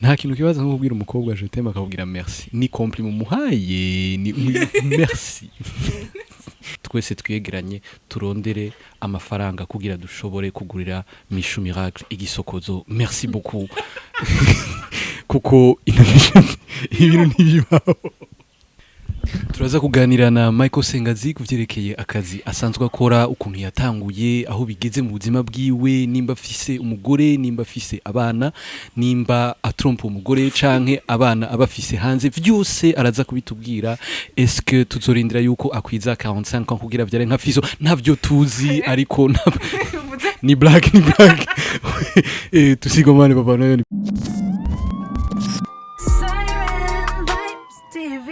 Nta kintu kibaza nko kubwira umukobwa "je t'aime", akakubwira merci. Ni compliment umuhaye, ni merci. Twese twiyegeranye, turondere amafaranga kugira dushobore kugurira Mishu Miracle igisokozo. Merci beaucoup, kuko ibintu ntibibaho. Turaza kuganira na Michael Sengazi ku vyerekeye akazi asanzwe akora, ukuntu yatanguye, aho bigeze mu buzima bwiwe, nimba afise umugore, nimba afise abana, nimba atrompa umugore canke abana aba afise hanze. Vyose araza kubitubwira. Est-ce tuzorindira yuko akwiza 45 ans kugira vyare nka Fizo? Ntavyo tuzi, ariko ni blague, ni blague. Tusigomane papa nayo ni Siren Vibes TV.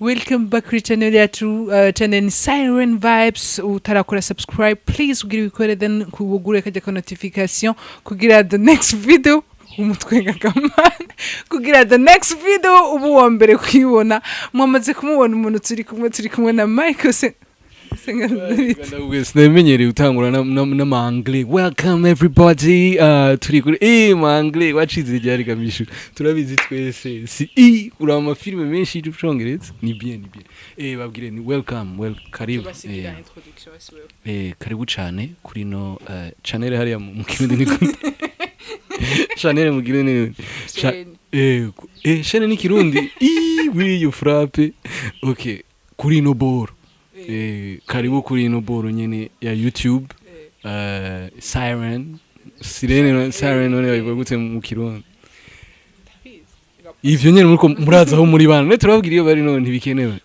Welcome back kuri channel yacu, channel ni Siren Vibes. Utarakora subscribe, please ugira ubikore, then kubugure kajya ka notification kugira the next video umutwe nkakamana, kugira the next video ubu wa mbere kuyibona. Mwamaze kumubona umuntu turi kumwe, turi kumwe na Michael Sengazi. Sinamenyereye utangura n'ama anglais. Welcome everybody. Turi kuri ma anglais wacize ryari kamishu? Turabizi twese, si i uri amafilme menshi y'Icongereza. Ni bien, ni bien. Babwire ni welcome, well, karibu. Karibu cane kuri no channel hariya mu Kirundi ni gute? Channel mu Kirundi ni chaîne ni Kirundi. I oui, you frappe. Okay, kuri no boro. Karibu kuri ino boro nyene ya YouTube, Siren, sirene, siren. None babivuga gute mu Kirundi ivyo nyene? Muriko muraza aho muri bana, ne turababwira iyo bari none ntibikenewe.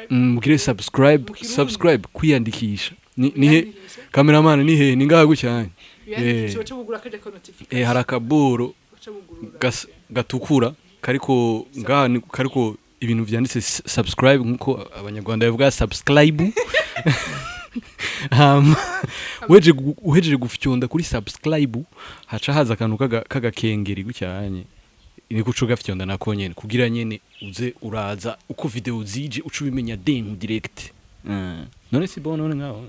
Mugire subscribe. Mu Kirundi. Subscribe, kwiyandikisha ni he? Cameraman, ni he? Ni ngaha gucyanye. Hari akaboro gatukura kariko ngaha, kariko ibintu vyanditse subscribe, nkuko Abanyarwanda bavuga subscribe. Hama uhejeje gufyonda kuri subscribe, haca haza akantu k'agakengeri gucyanye, ni kuco gafyonda nako nyene kugira nyene uze uraza uko video zije uca ubimenya dentu direct. None si bon? None ngaho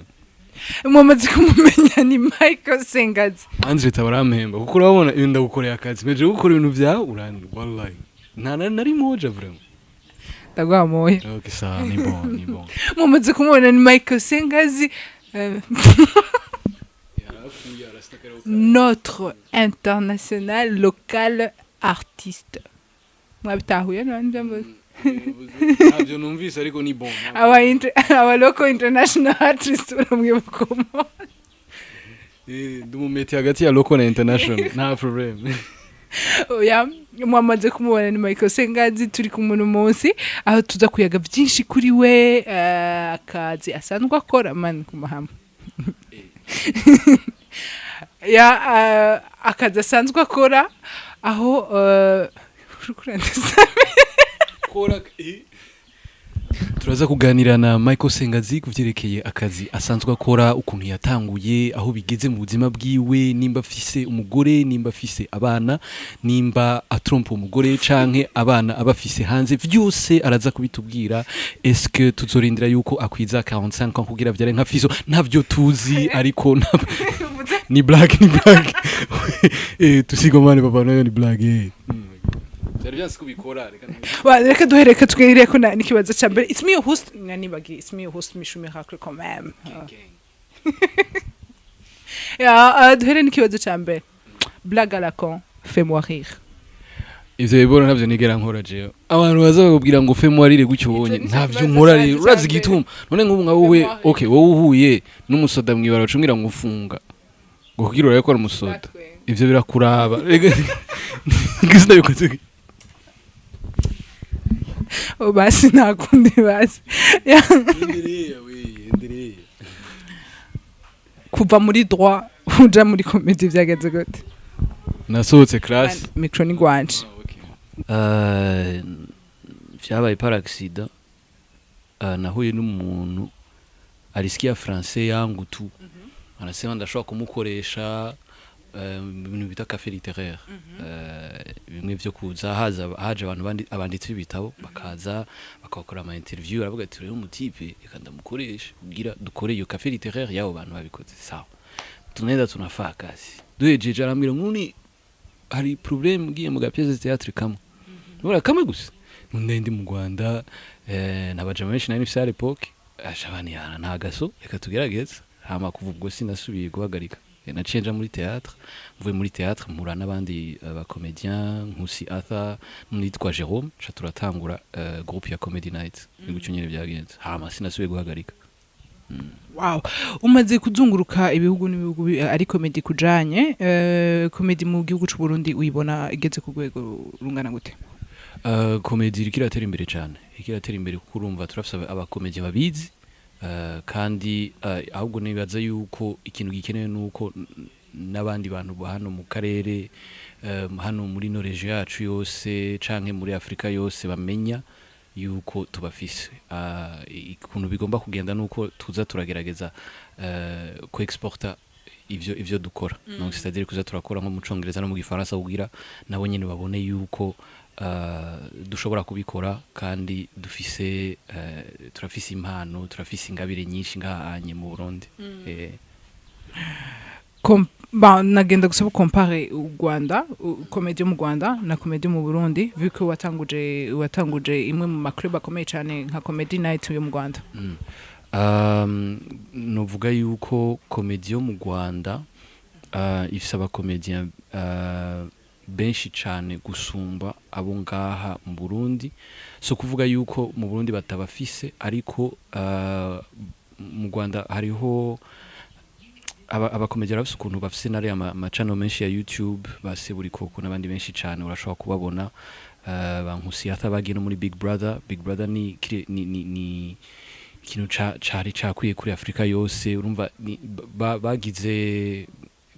Mwamaze kumumenya, ni Michael Sengazi. Andre tabarampemba, kuko urabona ibintu ndagukoreye akazi, meje gukora ibintu vyawe urandi, wallahi nta nari moja vraiment. Ndagwamoye. Okay, sawa, ni bon, ni bon. Mwamaze kumubona, ni Michael Sengazi, notre international local artiste. Mwabitahuye none byambo? Ntabyo numvise, ariko ni bon. Aba local international artist uramwibuka umuntu. Ndi mu meti hagati ya local na international, nta problème. Oya, mwamaze kumubona, ni Michael Sengazi turi kumwe uno munsi, aho tuza kuyaga byinshi kuri we, akazi asanzwe akora man ku mahama ya akazi asanzwe akora aho uriko urandesa. Kora. Turaza kuganira na Michael Sengazi ku vyerekeye akazi asanzwe akora, ukuntu yatanguye, aho bigeze mu buzima bwiwe, nimba afise umugore, nimba afise abana, nimba atrompa umugore canke abana aba afise hanze. Vyose araza kubitubwira. Est-ce tuzorindira yuko akwiza 45 ans kugira vyare nka Fizo? Ntavyo tuzi, ariko ni blague, ni blague. Tusigomane papa nayo ni blague. Byari byanse kubikora, reka. Reka duhere, reka twigire ko n'ikibazo cya mbere. It's me your host, nanibagiye, it's me your host Mishu Miracle quand même. Ya, duhere n'ikibazo cya mbere: blague à la con, fais-moi rire. Ivyo biboro ntavyo nigera nkora jewe. Abantu baza bakubwira ngo fais-moi rire gutyo ubonye, Ico ni ntavyo ikibazo nkora. canje Rero ca urazi mbere. igituma none nk'ubu nka wowe? Fais-moi rire. Okay, wowe uhuye n'umusoda mwibara, ucumbwira ngo ufunga ngo kugira urabe ko ari umusoda, ivyo birakuraba. Rega ndabikoze. Oh, basi nta kundi basi. Ya. Endelea we, endelea. Kuva muri droit uja muri comédie vyagenze gute? Nasohotse classe. Micro ni gwanje. Vyabaye par accident. Nahuye n'umuntu alisikia français yangu tu, anasema ndashobora kumukoresha mu bintu bita café littéraire. Bimwe vyo kuza haza haje abantu abanditsi b'ibitabo, bakaza bakakora ama interview. Aravuga ati: "Rero umutipe reka ndamukoresha kugira dukore iyo café littéraire y'abo bantu babikoze." Sawa, tunaenda tunafaa kazi, duhejeje arambwira nguni Hari problème ugiye mu ga pièce de théâtre kamwe, ubura kamwe gusa. None ndi mu Rwanda, nabajama benshi nari nifise à l'époque, ashabani yana nta gaso, reka tugerageze. Hama kuva ubwo sinasubiye guhagarika. Naciye nja muri théâtre. Mvuye muri théâtre, mpura n'abandi ba comédien, Nkusi Arthur n'uwitwa Jerome, ca turatangura groupe ya Comedy Night. Ni gutyo nyene byagenze, hama sinasubiye guhagarika. Wow, umaze kuzunguruka ibihugu n'ibihugu ari comedy kujanye. Comedy mu gihugu c'u Burundi uyibona igeze ku rwego rungana gute? Comedy iriko iratera imbere cyane, iriko iratera imbere, kuko urumva turafise aba comédien babizi, kandi ahubwo nibaza yuko ikintu gikenewe nuko n'abandi bantu ba hano mu karere, hano muri ino région yacu yose canke muri Afrika yose, bamenya yuko tubafise. Ukuntu bigomba kugenda nuko tuza turagerageza ku exporta ivyo dukora, donc c'est-à-dire kuza turakora nko mu Congereza no mu Gifaransa, kugira nabo nyene babone yuko dushobora kubikora, kandi dufise turafise impano, turafise ingabire nyinshi ngahanye mu Burundi. Ba, nagenda gusaba compare u Rwanda, comedy yo mu Rwanda na comedy yo mu Burundi, vu ko watanguje imwe mu ma club akomeye cyane nka Comedy Night yo mu Rwanda. Novuga yuko comedy yo mu Rwanda ifise aba comédien benshi cane gusumba abo ngaha mu Burundi. So kuvuga yuko mu Burundi batabafise, ariko mu Rwanda hariho aba comédien barafise ukuntu bafise nariya ma channel menshi ya YouTube, ba Seburikoko n'abandi benshi cane, urashobora kubabona, ba Nkusi Arthur bagiye no muri Big Brother. Big Brother ni ikintu cari cakwiye kuri Afrika yose. Urumva bagize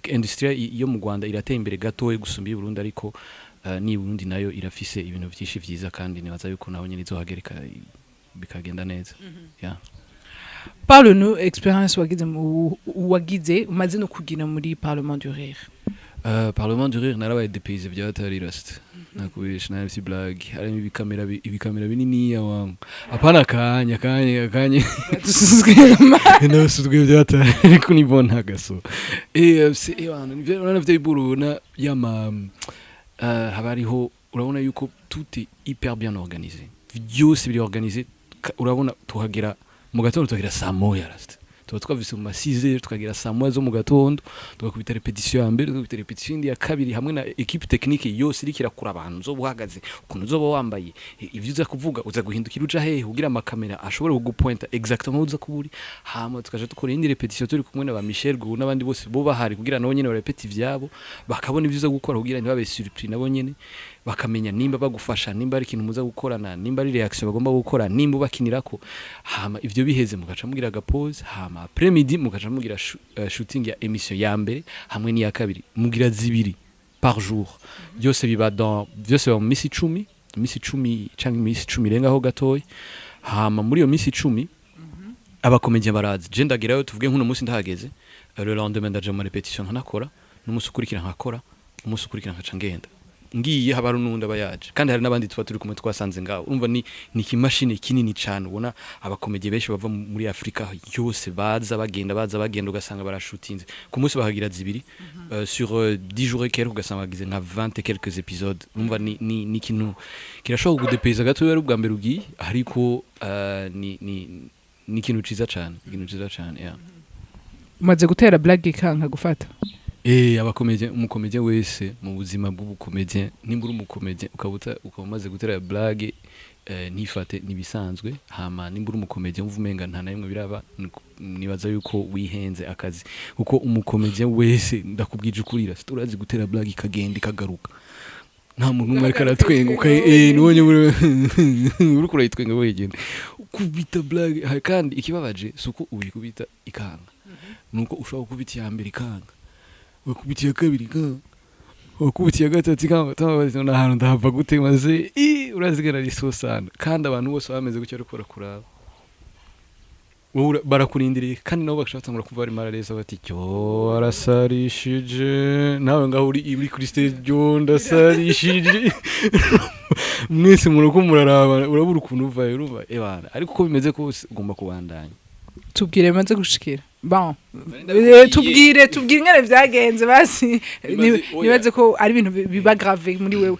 industrie yo mu Rwanda irateye imbere gatoya gusumba iy'i Burundi, ariko ni Burundi nayo irafise ibintu vyinshi vyiza, kandi nibaza yuko naho nyene izohagereka bikagenda neza, yeah. Parle-nous expérience wagize mu wagize, umaze no kugira muri Parlement du Rire. Parlement du Rire, narabaye dépaysé vya hatari, rasta, nakubesha, narafise blague, harimo ibikamera ibikamera bininiya wangu, apana akanya akanya akanya. Nasuzwe vya hatari, ariko nibona gaso se bana nivyo, urabona vyo iburu yama haba hariho, urabona yuko tout est hyper bien organisé, vyose biri organisé. Urabona tuhagera mu gatondo, tuhagera saa 1, rasta, tuba twavise mu ma 6 heures, tukagera saa 1 zo mu gatondo, tugakubita répétition ya mbere, tugakubita répétition indi ya kabiri, hamwe na équipe technique yose iriko irakura abantu, uzoba uhagaze, ukuntu uzoba wambaye, ivyo uza kuvuga, uza guhindukira uja hehe kugira amakamera ashobore kugupointa exactement aho uza kuba uri. Hama tukaja dukora iyindi répétition turi kumwe na ba Michel Gou n'abandi bose bo bahari, kugira nabo nyene barepeta ivyabo, bakabona ivyo uza gukora, kugira ntibabe surpris, nabo nyene bakamenya nimba bagufasha, nimba ari ikintu muza gukorana, nimba ari réaction bagomba gukora, nimba ubakinirako. Hama ivyo biheze, mugaca mugira aga pause, hama après midi mugaca mugira shooting ya émission ya mbere hamwe n'iya kabiri, mugira zibiri par jour. Byose biba dans byose biba mu misi 10, imisi 10 canke imisi 10 irengaho gatoya. Hama muri iyo misi 10 aba comédien barazi, je ndagerayo, tuvuge nk'uno munsi ndahageze, le lendemain ndaja mu répétition nkanakora, n'umunsi ukurikira nkakora, umunsi ukurikira nkaca ngenda, ngiye haba hari n'uwundi aba yaje, kandi hari n'abandi tuba turi kumwe twasanze ngaho. Urumva ni ikimashini kinini cane, ubona aba comédien benshi bava muri Afrika yose baza bagenda, baza bagenda, ugasanga barashutinze ku munsi, bakagira zibiri sur 10 jours et quelques, ugasanga bagize nka 20 et quelques épisodes. Urumva ni ikintu kirashobora kugudepeza gato ari ubwa mbere ugiye, ariko ni ikintu ciza cane, ikintu ciza cane, yeah. Umaze gutera blague ikanka gufata? Aba comédien, umu comédien wese mu buzima bw'ubu comédien, nimba uri umu comédien ukaba umaze gutera blague ntifate, nibisanzwe. Hama nimba uri umu comédien uva umenga nta na rimwe biraba, nibaza yuko wihenze akazi, kuko umu comédien wese, ndakubwije ukuri, urazi gutera blague ikagenda ikagaruka, nta muntu umwe ariko aratwenga, nubonye uriko urayitwenga wenyine, ukubita blague. Kandi ikibabaje si uko uyikubita ikanga, nuko ushobora gukubita iya mbere ikanga, wakubita iya kabiri ikanga, wakubita iya gatatu ikanga, ni ahantu ndahava gute maze urazigara ari so sana, kandi abantu bose baba bameze gutyo ariko barakuraba. Wowe barakurindiriye, kandi nabo bashobora batangura kuva bari marareza bati cyo arasarishije, nawe ngaho uri kuri stage, cyo ndasarishije, mwese murako muraraba, urabura ukuntu uvayo, urumva ebana, ariko uko bimeze kose ugomba kubandanya. Tubwire bimaze gushikira. Bon, Ndakubwiye. tubwire ingene vyagenze basi. Oya. Nibaze ko ari ibintu biba grave muri wewe.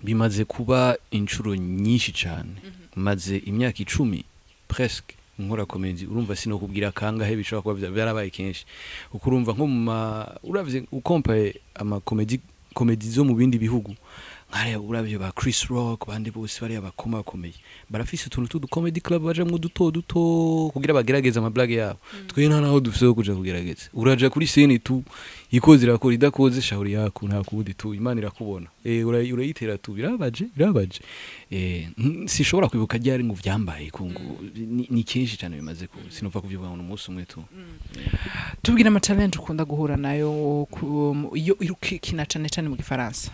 Bimaze kuba inshuro nyinshi cyane. Maze imyaka 10 presque nkora comédie. Urumva, sinokubwira kangahe bishobora kuba byarabaye kenshi, kuko urumva nko mu ma uravye ukompaye ama comédie, comédie zo mu bindi bihugu, nkariya uravye ba Chris Rock, bandi bose bariya bakomakomeye, barafise utuntu tudu comedy club bajamwo duto duto kugira bagerageze ama blague yabo. Twe nta naho dufise ho kuja kugerageza. Uraja kuri scène tu, ikoze irakora, idakoze shauri yako, nta kundi tu, Imana irakubona. Urayitera tu. Birabaje, birabaje. Sinshobora kwibuka ryari ngo vyambaye ko ngo ni kenshi cyane bimaze ku sinopfa kuvyuka ngo umunsi umwe tu. Tubwire ama challenge ukunda guhura nayo iyo uri ukina cane cane mu Gifaransa.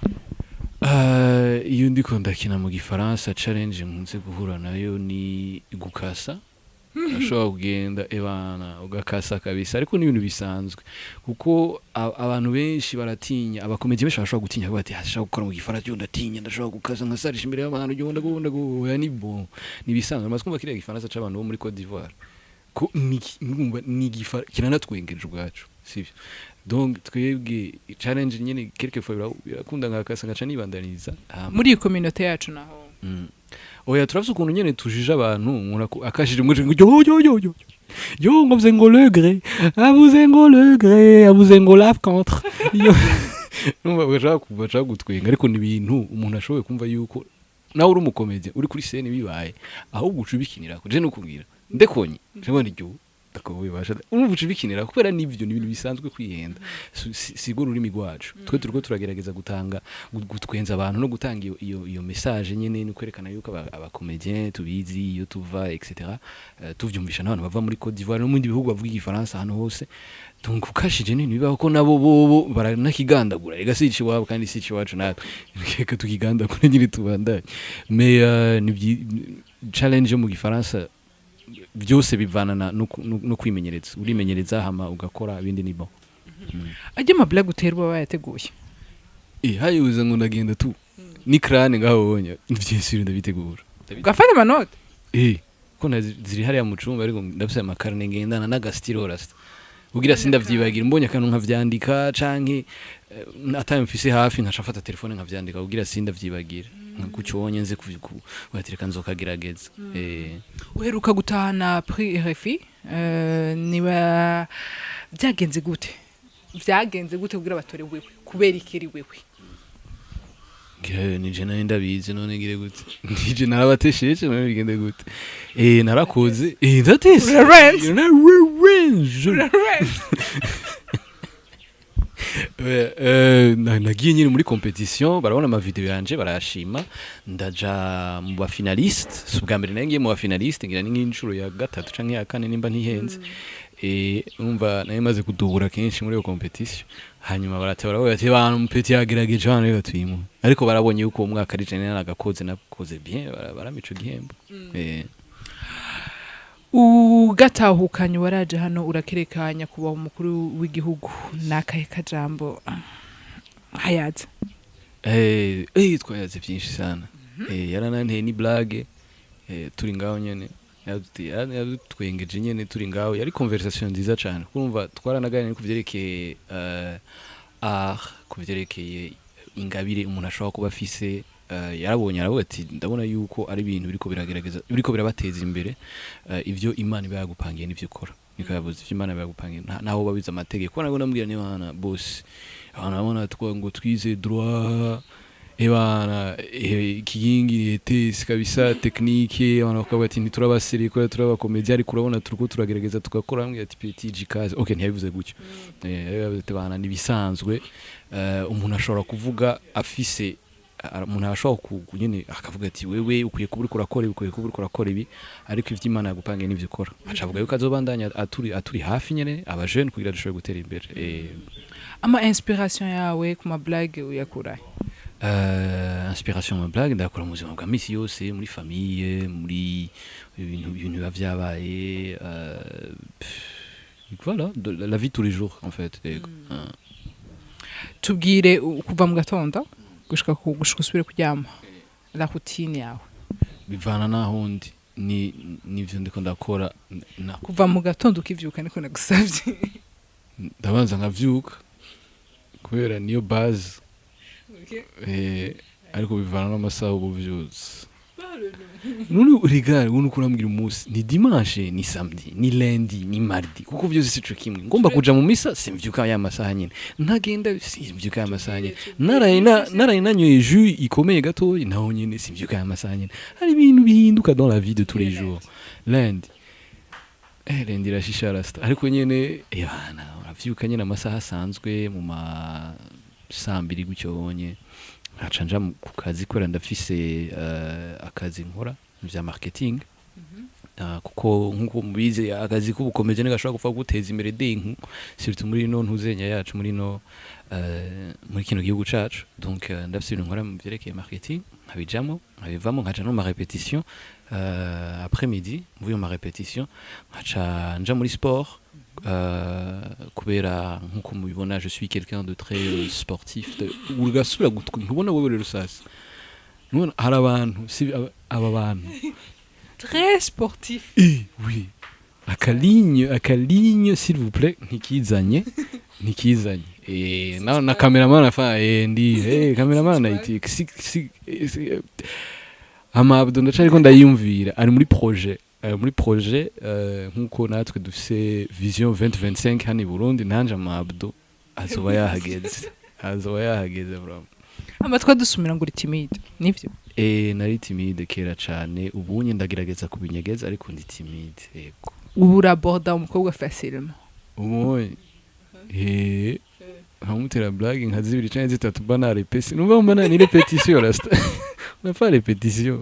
Iyo ndiko ndakina mu Gifaransa, challenge nkunze guhura nayo ni gukasa. Ashobora kugenda ebana ugakasa kabisa, ariko ni ibintu bisanzwe, kuko abantu benshi baratinya. Aba comédiens benshi barashobora gutinya, bavuga ati: "Ashobora gukora mu Gifaransa, yo ndatinya, ndashobora gukasa nkasarisha imbere y'abantu, yo ndagunda." Oya, ni bon, ni bisanzwe. Maze kumva kiriya Gifaransa c'abantu bo muri Côte d'Ivoire ko ni ni kiranatwengeje ubwacu, sivyo? Donc twebwe challenge nyene, quelquefois birakunda nkakasa, ngaca nibandaniza. Muri iyi communauté yacu naho? Oya, turafise ukuntu nyene tujije abantu. Umuntu akashije umwe ngo yo yo yo yo yo, ngo mvuze ngo le gré, avuze ngo le gré, avuze ngo lave contre yo. Numva bashaka gutwenga, ariko ni ibintu umuntu ashoboye kumva yuko nawe uri umu comédien uri kuri scène bibaye, ahubwo uca ubikinira. Je nukubwira ndekonye je mbona iryo ndakubibasha, urumva uca ubikinira, kubera nivyo ni ibintu bisanzwe kwihenda. Sigo ururimi rwacu. Twe turiko turagerageza gutanga gutwenza abantu no gutanga iyo message nyene, no kwerekana yuko aba comédien tubizi iyo tuva, etc. Tuvyumvisha n'abantu bava muri Côte d'Ivoire no mu bindi bihugu bavuga Igifaransa ahantu hose. Donc ukashije ni bibaho ko nabo bobo baranakigandagura. Rega si iwacu kandi si iwacu, natwe reka tukigandagura nyine tubandanye. Mais ni challenge yo mu Gifaransa byose bivana no kwimenyereza. Urimenyereza hama ugakora, ibindi ni bon. Ajya ama blague utera uba wayateguye? Hayuza ngo ndagenda tu ni crâne ngaho wonya, vyinshi ndabitegura. Ugafata ama notes? Ko ziri hariya mu cumba, ariko ndafise ama carnet ngendana n'aga stylo rasta kugira sindavyibagira. Mbonye akantu nkavyandika, canke atayo mfise hafi nkaca mfata telefone nkavyandika kugira sindavyibagira. Gutyo wonye nze batereka nzokagerageza. Uheruka gutahana prix RFI, niba byagenze gute kugira batore wewe? Kubera ikiri wewe? Ngira nije nari ndabizi. None ngire gute? Nije narabatesheje, none bigende gute? Narakoze, ndatese. Urarenze. Nararenze. Nagiye nyine muri compétition, barabona ama vidéo yanje barayashima, ndaja mu ba finaliste. Si ubwa mbere nari ngiye mu ba finaliste, ngira ni nk'inshuro ya gatatu canke ya kane nimba ntihenze. Umva, nari maze kudubura kenshi muri iyo compétition. Hanyuma barateba, baravuga ati: "Bantu mupeti yagerageje hano, reka tuyimuhe." Ariko barabonye yuko uwo mwaka ari je naragakoze, nakoze bien, barampa ico gihembo. Ugatahukanye waraje hano urakerekanya kuba umukuru w'igihugu, nakahe kajambo hayaza? Twayaze byinshi sana. Yarananteye ni blague, turi ngaho nyene. Yadutwengeje nyene turi ngaho. Yari conversation nziza cane. Kurumva twaranaganiriye ku vyerekeye art, ku vyerekeye ingabire umuntu ashobora kuba afise. Yarabonye, aravuga ati: "Ndabona yuko ari ibintu biriko biragerageza, biriko birabateza imbere." Ivyo Imana iba yagupangiye nivyo ukora, niko yavuze. Ivyo Imana iba yagupangiye naho babize amategeko. Nabwo namubwira niba na boss abantu babona twa ngo twize droit, ebana ikigingi ETS kabisa, technique, abantu bakavuga ati: "Ntiturabasiri ko turaba comédien, ariko urabona turiko turagerageza tugakora." Ambwira ati: "Petit jikaze." Okay, ntiyabivuze gutyo. Yabivuze ati: "Bana, nibisanzwe." Umuntu ashobora kuvuga afise umuntu arashobora nyene akavuga ati: "Wewe ukwiye kuba uriko urakora ibi, ukwiye kuba uriko urakora ibi," ariko ivyo Imana yagupangiye nivyo ukora. Aca avuga yuko azobandanya aturi hafi nyene aba jeune kugira dushobore gutera imbere. Ama inspiration yawe ku ma blague uyakurahe? Inspiration mu blague ndakora mu buzima bwa misi yose, muri famille, muri ibintu biba vyabaye, pff, voilà, de la vie tous les jours en fait. Yego. Tubwire kuva mu gatondo gushika usubire kuryama, la routine yawe. Bivana naho ndi. ni nivyo ndiko ndakora na Kuva mu gatondo ukivyuka, niko nagusavye. Ndabanza nkavyuka kubera niyo base. Ariko bivana n'amasaha uba uvyutse. None regarde, ubu nuko urambwira umunsi ni dimanche, ni samedi, ni lundi, ni mardi, kuko vyose sico kimwe. Ngomba kuja mu misa, simvyuka ya masaha nyene. Ntagenda, simvyuka ya masaha nyene. Naraye nanyoye jus ikomeye gatoyi, naho nyene simvyuka ya masaha nyene. Hari ibintu bihinduka dans la vie de tous les jours. Lundi, lundi irashisha rasta, ariko nyene ebana uravyuka nyene amasaha asanzwe, mu ma 2:00 gutyo bonye, nkaca nja ku kazi kubera ndafise akazi nkora vya marketing. Kuko nkuko mubizi, akazi k'ubukomeje ntigashobora gupfa guteza imbere denku, surtout muri ino ntuzenya yacu, muri kino gihugu cacu. Donc ndafise ibintu nkora mu vyerekeye marketing, nkabijamo, nkabivamo, nkaja no mu ma répétition après midi. Mvuye mu ma répétition, nkaca nja muri sport, kubera nkuko mubibona, je suis quelqu'un de très sportif. Ugasubira gutwi ntubona wewe rero. Sasa ntubona hari abantu si aba bantu. Très sportif. Eh, oui, akaligne, akaligne, s'il vous plaît. Ntikizanye, ntikizanye. Na cameraman afa ndi cameraman iti si si si, ama abdos ndacariko ndayiyumvira, ari muri projet, nkuko natwe dufise vision 2025 hano i Burundi, nanje ama abdos azoba yahageze, azoba yahageze vraiment. Amatwi adusumira ngo uri timide, nivyo? Nari timide kera cane. Ubunye ndagerageza kubinyegeza, ariko ndi timide, yego. Ubu uraborda umukobwa facilement? Umoye nkamutera blague nka zibiri canke zitatu, mba narepese. Numva mbona ni répétition rasta, on a pas répétition,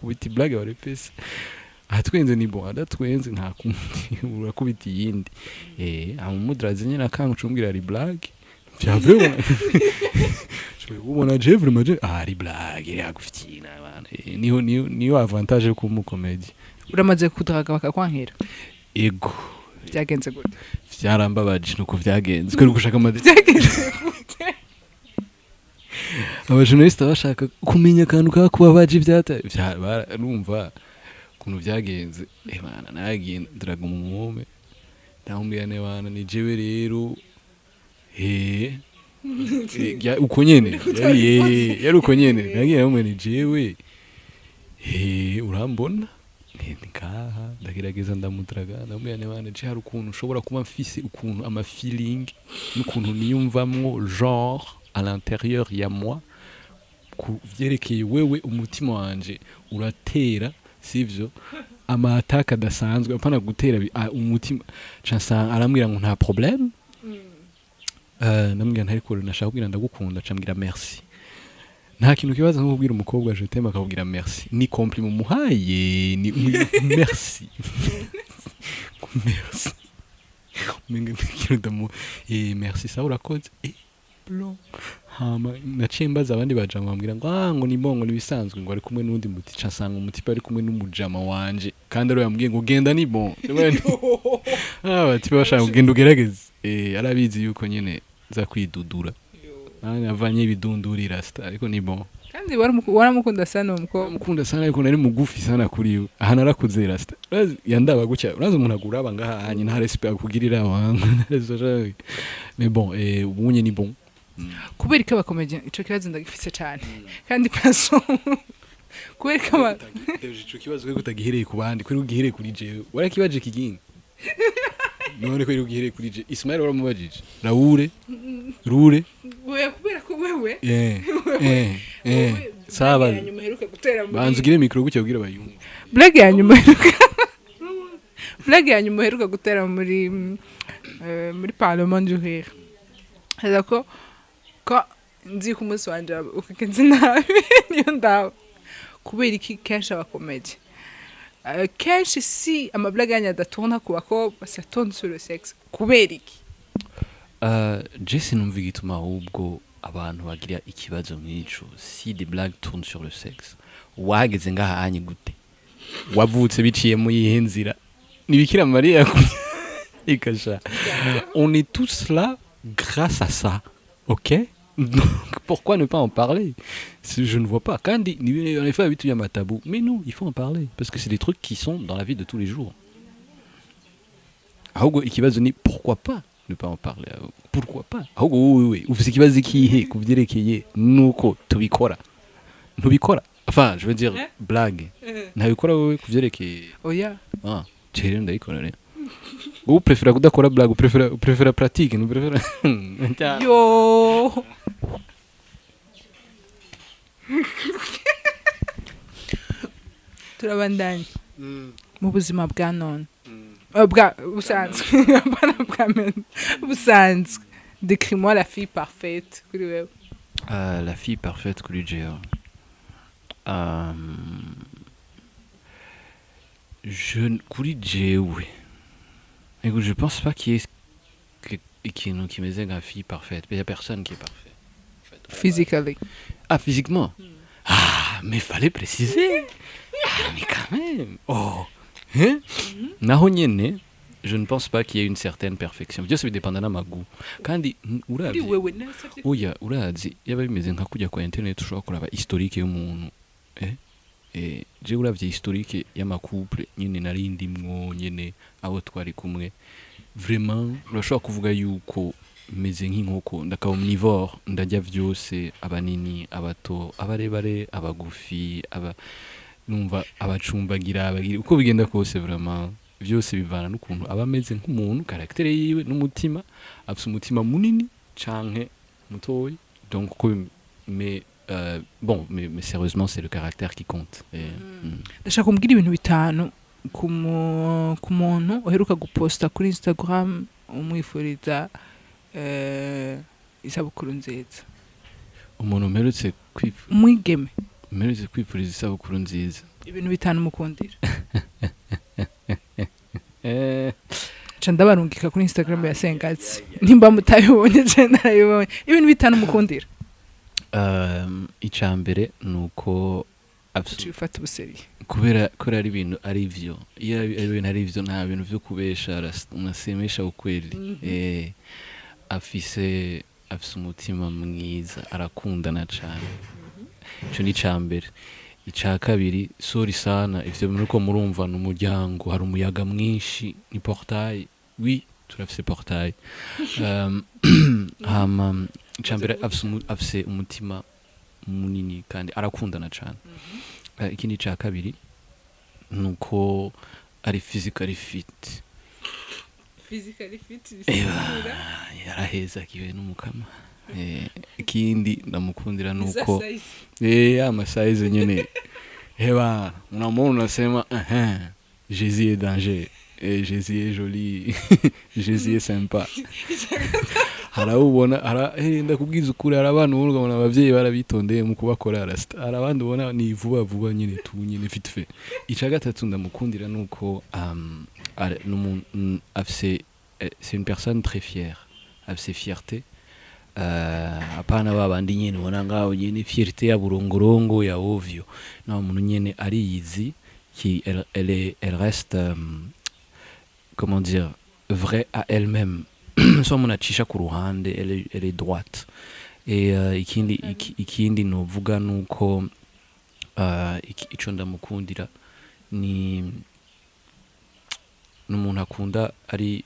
kubita blague warepese, atwenze ni bon, adatwenze nta kundi, urakubita iyindi. Amumudraze nyene akangucumbwira ari blague vya vraiment, ubona je vraiment je ari blague yagufyina bana. Niho avantage yo kuba umukomedi. Uramaze kudraga bakakwankira? Ego. Byagenze gute? Vyarambabaje nuko vyagenze kubera gushaka amade. Byagenze gute? Abajournaliste bashaka kumenya akantu kakubabaje ivyata numva ukuntu vyagenze. Bana, naragiye ndaraga umwume, ndamubwira ne bana ni jewe rero. Uko nyene yari, yari uko nyene nagiye namubwira ni jewe, urambona. Nkaha ndagerageza ndamudraga, ndamubwira ne bana je hari ukuntu ushobora kuba mfise ukuntu ama feeling n'ukuntu niyumvamwo, genre à l'intérieur ya moi, ku vyerekeye wewe, umutima wanje uratera, sivyo, ama attaque adasanzwe, apana gutera umutima. Ca arambwira ngo nta problème. Ndamubwira ntariko nashaka kubwira ndagukunda. Cambwira merci. Nta kintu kibaza nko kubwira umukobwa je t'aime akakubwira merci. Ni compliment muhaye, ni merci, merci. Umenga ikintu ndamu merci, sawa, urakoze. Blanc. Hama naciye mbaza abandi bajama, bambwira ngo ah, ngo ni bon, ngo nibisanzwe, ngo ari kumwe n'undi muti. Ca nsanga umutipe ari kumwe n'umujama wanje, kandi ariwe yambwiye ngo genda, ni bon. Ah, bati bashaka kugenda ugerageze. Arabizi yuko nyene za kwidudura. Nani avanye ibidunduri rasta, ariko ni bon. Kandi waramukunda sana uwo mukobwa? Mukunda sana, ariko nari mugufi sana kuri we. Aha narakuze rasta. Urazi yandaba gutya, urazi umuntu aguraba ngaha hanye, nta respect akugirira wangu. Mais bon, ubunye ni bon. Kubera ko abakomedi, ico kibazo ndagifise cane kandi paso, kubera ko aba Ico kibazo ko utagihereye ku bandi, kuri ugihereye kuri jewe warakibaje kigingi none, ko ugihereye kuri je Ismail waramubajije Raoul Rure. Oya, kubera ko wewe Eh, saba. Blague ya nyuma uheruka gutera muri Banza ugire micro gutya kugira bayumve. Blague ya nyuma uheruka gutera muri muri Parlement du Rire, aza ko nzi ko umunsi wanje ukagenze nabi, niyo ndaba. Kubera iki kenshi abakomedi, kenshi si amablague yanyu adatourna ku bakobwa, ça tourne sur le sexe? Kubera iki? Je sinumva igituma ahubwo abantu bagira ikibazo nk'ico. Si des blagues tournent sur le sexe, wahageze ngaha anye gute? Wavutse biciye mu yihe nzira? Ni Bikira Mariya ikasha? On est tous là grâce à ça, ok? Donc Pourquoi ne pas en parler? Je ne vois pas. Kandi ni en effet il y a ma tabou, mais non, il faut en parler parce que c'est des trucs qui sont dans la vie de tous les jours. Ahubwo ikibazo ni pourquoi pas ne pas en parler? Pourquoi pas? Ahubwo wowe ufise ikibazo ikihe ku vyerekeye nuko tubikora? Ntubikora, enfin, je veux dire, Eh? blague, ntabikora wowe ku vyerekeye? Oya. Ah, je rero ndabikora. Rero wowe uprefera kudakora blague, uprefera pratique, ntuprefera? Yo, turabandanya mu buzima bwa none, bwa busanzwe, apana bwa none, busanzwe. Décris-moi la fille parfaite kuri wewe. La fille parfaite kuri jewe, je kuri jewe, écoute, je pense pas qu'il y ait ikintu kimeze nka fille parfaite. Il y a personne qui est parfait, en fait. Physically. Ah, physiquement? Ah, mais fallait préciser. Ah, mais quand même. Oh, hein? Naho nyene, je ne pense pas qu'il y ait une certaine perfection. Byose bidépenda n'amagoûts kandi Kuri uravye wewe nasavye. Oya, urazi yaba bimeze nka kujya kwa internet ushobora kuraba historique y'umuntu, je uravye historique y'amacouple nyene nari ndimwo nyene, abo twari kumwe, vraiment urashobora kuvuga yuko meze nk'inkoko, ndakaba omnivore, ndarya vyose: abanini, abato, abarebare, abagufi, aba numva abacumbagira, abagira uko bigenda kose. Vraiment vyose bivana n'ukuntu aba ameze nk'umuntu, caractère yiwe n'umutima, afise umutima munini canke mutoyi. Donc uko mais bon, mais sérieusement, c'est le caractère qui compte. Et, Ndashaka kumbwira ibintu bitanu ku muntu uheruka guposta kuri Instagram umwifuriza isabukuru nziza. Umuntu mperutse Umwigeme. mperutse kwifuriza isabukuru nziza? Ibintu bitanu mukundira. Ca ndabarungika kuri Instagram ya Sengazi nimba mutabibonye, je narabibonye. Ibintu bitanu mukundira. Ica mbere ni uko Uciye ufata ubusérieux. Kubera ari ibintu ari vyo, iyo ari ibintu ari vyo, nta bintu vyo kubesha, unasemesha ukweli. Afise umutima mwiza, arakundana cane. Ico ni ica mbere. Ica kabiri, sorry sana, ivyo muriko murumva ni umuryango, hari umuyaga mwinshi, ni portail. Oui, turafise portail. Hama ica mbere, afise umutima munini kandi arakundana cane. Ikindi ca kabiri nuko ari physically fit. Physically fit? Eba, yarahezagiwe n'umukama. Ikindi ndamukundira nuko ama size nyene, eba, unamwona unasema: "Uh Jésus est danger et Jésus est joli, Jésus est sympa." Harawubona hara, ndakubwiza ukuri, hari abantu ubona ukabona abavyeyi barabitondeye mu kubakora rasta, hari abandi ubona ni vuba vuba nyene, tu nyene vite fait. Ica gatatu ndamukundira nuko afise, c'est une personne très fière, afise fierté, apana babandi nyene ubona ngaho nyene fierté ya burongorongo ya ovyo. No muntu nyene ariyizi, qui elle reste, comment dire, vraie à elle-même, so umuntu acisha ku ruhande, elle est droite. Et ikindi novuga nuko ico ndamukundira ni n'umuntu akunda, ari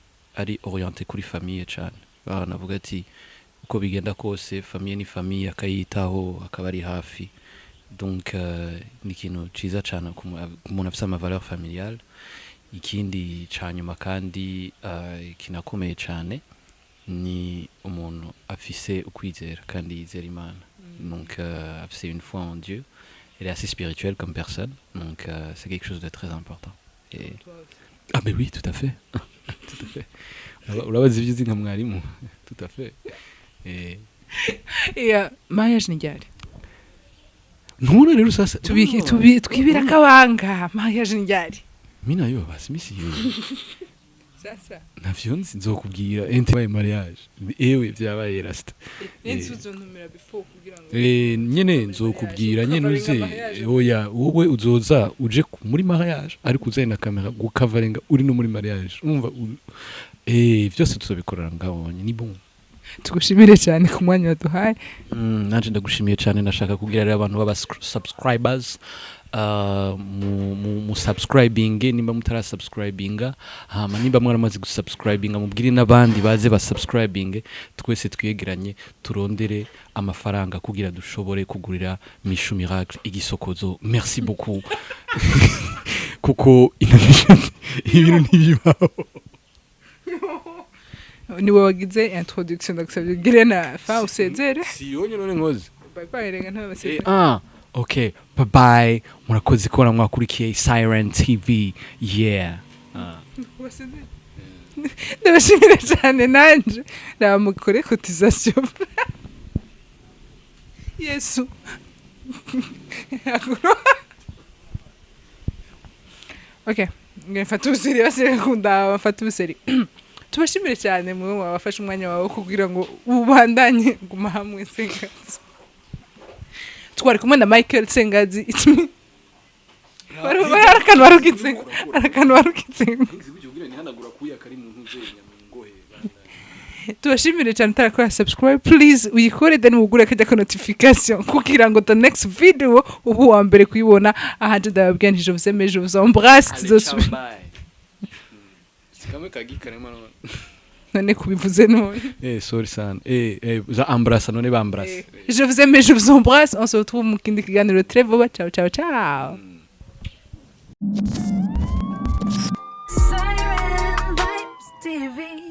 orienté kuri famille cane. Navuga ati uko bigenda kose, famille ni famille, akayitaho, akaba ari hafi. Donc ni ikintu ciza cane ku muntu afise ama valeur familiale. Ikindi ca nyuma kandi kinakomeye cane, ni umuntu afise ukwizera kandi yizera Imana. Donc afise une foi en Dieu, elle est assez spirituelle comme personne, donc c'est quelque chose de très important. Et ah mais oui, tout à fait, tout à fait. Urabaza ibyo uzi nka mwarimu, tout à fait. Et Yeah, mariage ni ryari? Ntubona rero sasa? Twibira akabanga, mariage ni ryari? Mina yo basi misi yo. Sasa. Ntavyo nzi, nzokubwira ente baye mariage, ewe vyabaye rasta. Nenzi uzontumira before kugira ngo Nyene nzokubwira nyene uze. Mariage. Oya, wowe uzoza uje muri mariage, ariko uzane na kamera gukavarenga uri no muri mariage, umva, vyose tuzobikorera ngaho, ni bon. Tugushimire cyane ku mwanya waduhaye. Nanje ndagushimiye cyane. Ndashaka kugira rero abantu baba subscribers, mu subscribing nimba mutara subscribinga, hama nimba mwaramaze gusubscribinga, mubwire n'abandi baze ba subscribing, twese twiyegeranye turondere amafaranga kugira dushobore kugurira Mishu Miracle igisokozo. Merci beaucoup, kuko ibintu ntibibaho. Niwe wagize introduction, ndagusabye ugire na fa usezere. Si yonye none nkoze. Bye bye, rega ntabasezere. Ah, okay, bye bye. Murakoze kubona mwakurikiye Siren TV, yeah. Wasezere. Ndabashimira cyane nanje, raba mukore cotisation. Yesu, okay, mfata ubuseri, basi kundaba, mfata ubuseri. Tubashimire cyane mwe wabafashe umwanya wawe kugira ngo ubandanye guma hamwe. Sengazi, twari kumwe na Michael Sengazi. It's me. Hari akantu warukitse, hari akantu warukitse. Tubashimire cyane. Utarakora subscribe, please uyikore, then wugure kajya ka notification kugira ngo the next video ubu wa mbere kuyibona. Ahanje ndababwira nti je vous aime, je vous embrasse. Tuzosubira none kubivuze none. Eh, sorry sana. Eh, za embrasse none, bambrasse. Je vous aime, je vous embrasse. On se retrouve mu kindi kiganiro très vuba. Ciao ciao ciao. Siren Vibes TV.